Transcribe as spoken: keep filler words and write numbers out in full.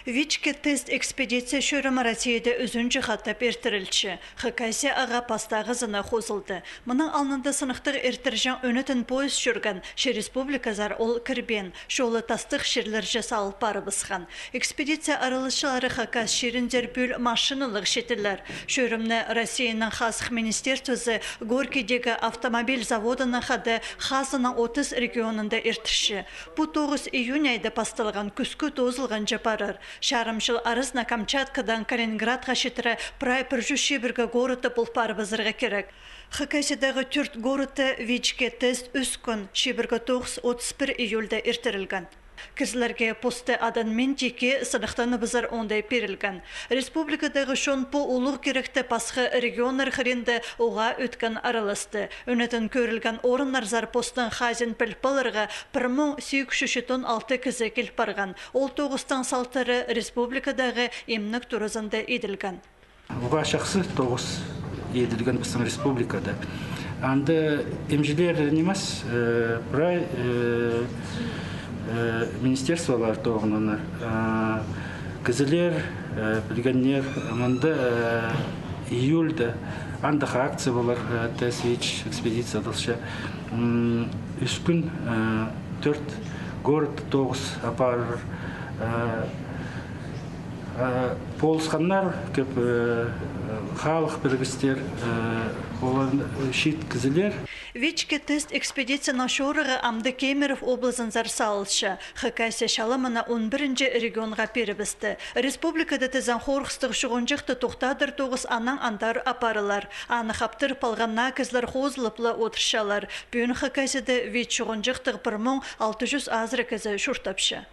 ВИЧ-ке тест экспедиция чӧрімі Россияда ӱзінҷі хатап иртірілче. Хакасияға пастағызына хозылды. Мының алнында сынахтығ иртірҷең ӧнетін поезд чӧрген, че республиказар ол кірбеен, чолы тастығ чирлерҷе салыл парыбысхан. Экспедиция араласчылары Хакас чирінзер пӱӱл машиналығ читілер. Чӧрімні Россияның хазых министерствозы Горькийдегі автомобиль заводынаң хада хазының отыс регионында иртірче. Пу тоғыс июнь айда пасталған кӱске тоозылғанҷа парар. Чарым чыл аразына Камчаткадаң Калининградха читіре прай пір чӱс чибіргі городта пол парыбызарға кирек. Хакасиядағы тӧрт городта ВИЧ-ке тест ӱс кӱн, чибіргі тоғыс отыс пір июльда иртірілген. Кізілерге посты аданмин тикке сынахтаныбызар оңдай пирілген. Республикадағы чон пу улуғ киректі пасха регионнар хыринда уғаа ӧткін араласты. Ӧнетін кӧрілген орыннарзар постың хазиин піліп аларға пір муң сигіс чӱс читон алты кізі кил парған. Ол тоғыстың салтары республикадағы имнік туразында иділген. Уғаа чахсы тоғыс иділген пістің республикада. Анда имҷілер нимес, э, прай, э, э, министерстволар тоғынғаннар. Э, кізілер, э, пілгеннер, мында, э, июльда андағ акция полар, э, тест ВИЧ экспедиция адалча. М, ӱс кӱн, э, тӧрт город тоғыс апарар, э, Э, полысханнар кӧп, э, халых пірігістер, э, олар, э, чиит кізілер. ВИЧ-ке тест экспедицияның чорығы амды Кемерово облазынзар салылча. Хакасия чалымына он пірінҷі регионға пирібісті. Республикада тізең хорғыстығ чуғанҷыхты тохтадыр тоғыс анаң андар апарылар. Аны хаптырып алған наа кізілер хозылып ла одырчалар. Пӱӱн Хакасияда ВИЧ чуғанҷыхтығ пір муң алты чӱс азыра кізі чуртапча.